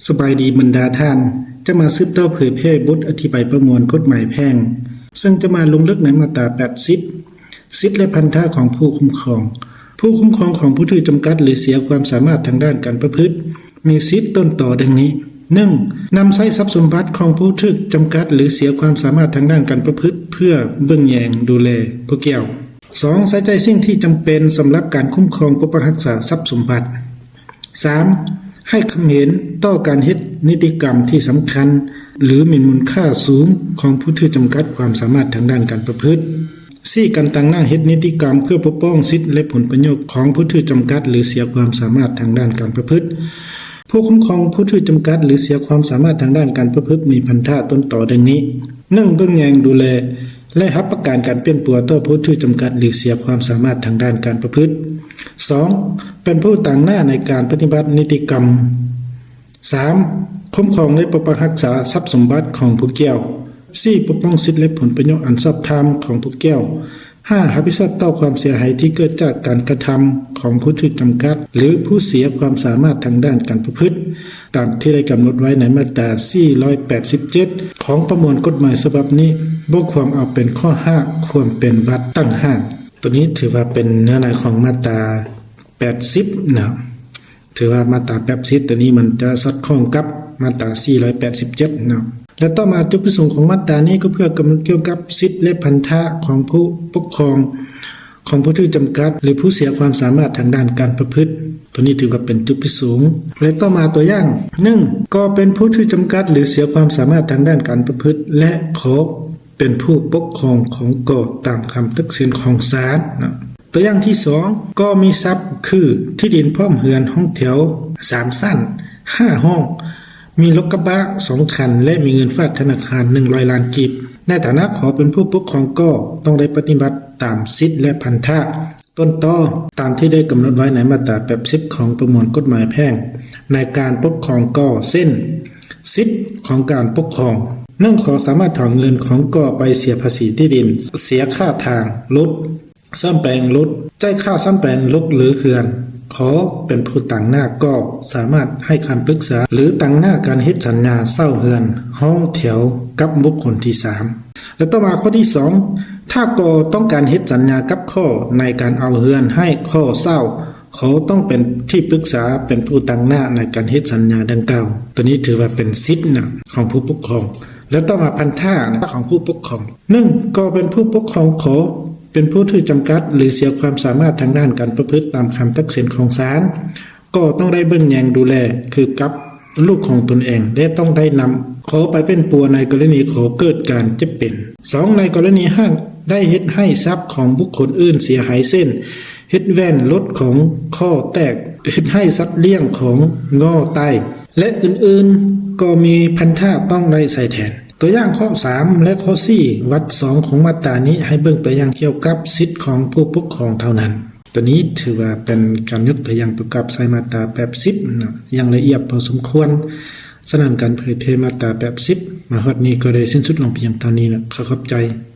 ສະບາຍດີບັນດາທ່ານ, ຈະມາສືບຕໍ່ເຜີຍແຜ່ບົດອະທິບາຍປະມວນກົດໝາຍແພ່ງ, ເຊິ່ງຈະມາລົງເລິກໃນມາດຕາແປດສິບ ສິດ ແລະ ພັນທະຂອງຜູ້ຄຸ້ມຄອງ. ຜູ້ຄຸ້ມຄອງຂອງຜູ້ຖືກຈຳກັດ ຫຼື ເສຍຄວາມສາມາດທາງດ້ານການປະພຶດ ມີສິດຕົ້ນຕໍດັ່ງນີ້. ໜຶ່ງ, ນຳໃຊ້ຊັບສົມບັດຂອງຜູ້ຖືກຈຳກັດ ຫຼື ເສຍຄວາມສາມາດທາງດ້ານການປະພຶດ ເພື່ອເບິ່ງແຍງດູແລຜູ້ກ່ຽວ. ສອງ, ໃຊ້ຈ່າຍສິ່ງທີ່ຈຳເປັນສຳລັບການຄຸ້ມຄອງປົກປັກຮັກສາຊັບສົມບັດ. ສາມ, ໃຫ້ຄຳເຫັນຕໍ່ການເຮັດນິຕິກຳທີ່ສຳຄັນ ຫຼື ມີມູນຄ່າສູງຂອງຜູ້ຖືກຈຳກັດຄວາມສາມາດທາງດ້ານການປະພຶດ. ສີ່, ການຕາງໜ້າເຮັດນິຕິກຳເພື່ອປົກປ້ອງສິດ ແລະ ຜົນປະໂຫຍດຂອງຜູ້ຖືກຈຳກັດ ຫຼື ເສຍຄວາມສາມາດທາງດ້ານການປະພຶດ. ຜູ້ຄຸ້ມຄອງຜູ້ຖືກຈຳກັດ ຫຼື ເສຍຄວາມສາມາດທາງດ້ານການປະພຶດ ມີພັນທະຕົ້ນຕໍດັ່ງນີ້. ໜຶ່ງ, ເບິ່ງແຍງດູແລ ແລະ ຮັບປະກັນການປິ່ນປົວຕໍ່ຜູ້ຖືກຈຳກັດ ຫຼື ເສຍຄວາມສາມາດທາງດ້ານການປະພຶດ. ສອງ, ເປັນຜູ້ຕາງໜ້າໃນການປະຕິບັດນິຕິກຳ. ສາມ, ຄຸ້ມຄອງ ແລະ ປົກປັກຮັກສາຊັບສົມບັດຂອງຜູ້ກ່ຽວ. ສີ່, ປົກປ້ອງສິດ ແລະ ຜົນປະໂຫຍດອັນຊອບທຳຂອງຜູ້ກ່ຽວ. ຫ້າ, ຮັບຜິດຊອບຕໍ່ຄວາມເສຍຫາຍທີ່ເກີດຈາກການກະທຳຂອງຜູ້ຖືກຈຳກັດ ຫຼື ຜູ້ເສຍຄວາມສາມາດທາງດ້ານການປະພຶດ ຕາມທີ່ໄດ້ກຳນົດໄວ້ໃນມາດຕາສີ່ຮ້ອຍແປດສິບເຈັດ ຂອງປະມວນກົດໝາຍສະບັບນີ້ ບໍ່ຄວນເອົາເປັນຂໍ້ຮາກ ຄວນເປັນວັດຕ່າງຫາກ. ໂຕນີ້ຖືວ່າເປັນເນື້ອໃນຂອງມາດຕາແປດສິບນະ. ຖືວ່າມາດຕາແປດສິບໂຕນີ້ມັນຈະສອດຄ່ອງກັບມາດຕາສີ່ຮ້ອຍແປດສິບເຈັດເນາະ. ແລະ ຕໍ່ມາຈຸດປະສົງຂອງມາດຕານີ້ກໍເພື່ອກຳນົດກ່ຽວກັບສິດ ແລະ ພັນທະຂອງຜູ້ປົກຄອງຂອງຜູ້ຖືກຈຳກັດ ຫຼື ຜູ້ເສຍຄວາມສາມາດທາງດ້ານການປະພຶດ. ໂຕນີ້ຖືວ່າເປັນຈຸດປະສົງ. ແລະ ຕໍ່ມາຕົວຢ່າງ ໜຶ່ງ, ກໍເປັນຜູ້ຖືກຈຳກັດ ຫຼື ເສຍຄວາມສາມາດທາງດ້ານການປະພຶດ ແລະ ຂໍເປັນຜູ້ປົກຄອງຂອງກໍຕາມຄຳຕັດສິນຂອງສານເນາະ. ຕົວຢ່າງທີສອງ, ກໍມີຊັບຄືທີ່ດິນພ້ອມເຮືອນຫ້ອງແຖວສາມຊັ້ນ ຫ້າຫ້ອງ, ມີລົດກະບະສອງຄັນ ແລະ ມີເງິນຝາກທະນາຄານໜຶ່ງຮ້ອຍລ້ານກີບ. ໃນຖານະຂໍເປັນຜູ້ປົກຄອງກໍຕ້ອງໄດ້ປະຕິບັດຕາມສິດ ແລະ ພັນທະຕົ້ນຕໍຕາມທີ່ໄດ້ກຳນົດໄວ້ໃນມາດຕາແປດສິບຂອງປະມວນກົດໝາຍແພ່ງໃນການປົກຄອງກໍ ເຊັ່ນ ສິດຂອງການປົກຄອງ. ໜຶ່ງ, ຂໍສາມາດຖອນເງິນຂອງກໍໄປເສຍພາສີທີ່ດິນ, ເສຍຄ່າທາງລົດ, ສ້ອມແປງລົດ, ຈ່າຍຄ່າສ້ອມແປງລົດ ຫຼື ເຮືອນ. ຂໍເປັນຜູ້ຕາງໜ້າກໍສາມາດໃຫ້ຄຳປຶກສາ ຫຼື ຕາງໜ້າການເຮັດສັນຍາເຊົ່າເຮືອນຫ້ອງແຖວກັບບຸກຄົນທີສາມ. ແລະ ຕໍ່ມາຂໍ້ທີສອງ, ຖ້າກໍຕ້ອງການເຮັດສັນຍາກັບຂໍໃນການເອົາເຮືອນໃຫ້ຂໍເຊົ່າ, ຂໍຕ້ອງເປັນທີ່ປຶກສາ ເປັນຜູ້ຕາງໜ້າໃນການເຮັດສັນຍາດັ່ງກ່າວ. ໂຕນີ້ຖືວ່າເປັນສິດນະຂອງຜູ້ປົກຄອງ. ແລະ ຕໍ່ມາພັນທະນະຂອງຜູ້ປົກຄອງ. ໜຶ່ງ, ກໍເປັນຜູ້ປົກຄອງຂໍເປັນຜູ້ຖືກຈຳກັດ ຫຼື ເສຍຄວາມສາມາດທາງດ້ານການປະພຶດຕາມຄຳຕັດສິນຂອງສານ, ກໍຕ້ອງໄດ້ເບິ່ງແຍງດູແລຄືກັບລູກຂອງຕົນເອງ ແລະ ຕ້ອງໄດ້ນຳຂໍໄປປິ່ນປົວໃນກໍລະນີຂໍເກີດການເຈັບເປັນ. ສອງ, ໃນກໍລະນີຫາກໄດ້ເຮັດໃຫ້ຊັບຂອງບຸກຄົນອື່ນເສຍຫາຍ ເຊັ່ນ ເຮັດແວ່ນລົດຂອງຂໍແຕກ, ເຮັດໃຫ້ສັດລ້ຽງຂອງງໍຕາຍ ແລະ ອື່ນໆ ກໍມີພັນທະຕ້ອງໄດ້ໃຊ້ແທນ. ຕົວຢ່າງຂໍ້ສາມ ແລະ ຂໍ້ສີ່ ວັກສອງຂອງມາດຕານີ້ ໃຫ້ເບິ່ງຕົວຢ່າງກ່ຽວກັບສິດຂອງຜູ້ປົກຄອງເທົ່ານັ້ນ. ໂຕນີ້ຖືວ່າເປັນການຍົກຕົວຢ່າງປະກອບໃສ່ມາດຕາແປດສິບນະ ຢ່າງລະອຽດພໍສົມຄວນ. ສະນັ້ນ ການເຜີຍແຜ່ມາດຕາແປດສິບມາຮອດນີ້ກໍໄດ້ສິ້ນສຸດລົງພຽງເທົ່ານີ້ນະ. ຂໍຂອບໃຈ.